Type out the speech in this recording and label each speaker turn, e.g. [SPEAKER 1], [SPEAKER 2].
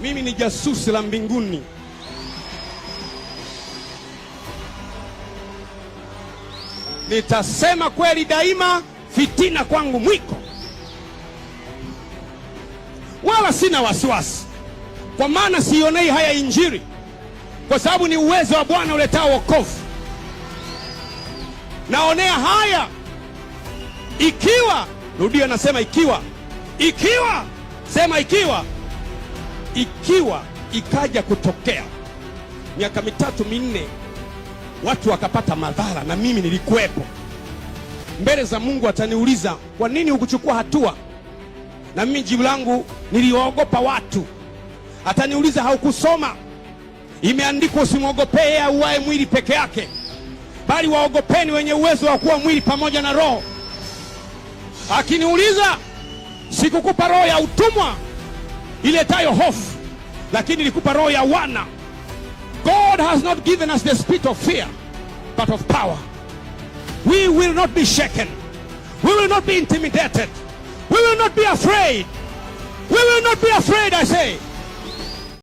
[SPEAKER 1] Mimi ni jasusi la mbinguni. Nitasema kweli daima, fitina kwangu mwiko, wala sina wasiwasi, kwa maana siionei haya Injili, kwa sababu ni uwezo wa Bwana uletao wokovu. Naonea haya ikiwa, rudia, nasema ikiwa, ikiwa, sema ikiwa, ikiwa ikaja kutokea miaka mitatu minne, watu wakapata madhara na mimi nilikuwepo, mbele za Mungu ataniuliza kwa nini hukuchukua hatua? Na mimi jibu langu niliogopa watu. Ataniuliza haukusoma? Imeandikwa, usimwogopee auaye mwili peke yake, bali waogopeni wenye uwezo wa kuwa mwili pamoja na roho. Akiniuliza, sikukupa roho ya utumwa iletayo hofu, lakini nilikupa roho ya wana. God has not given us the spirit of fear, but of power. We will not be shaken. We will not be intimidated. We will not be afraid. We will not be afraid, I say.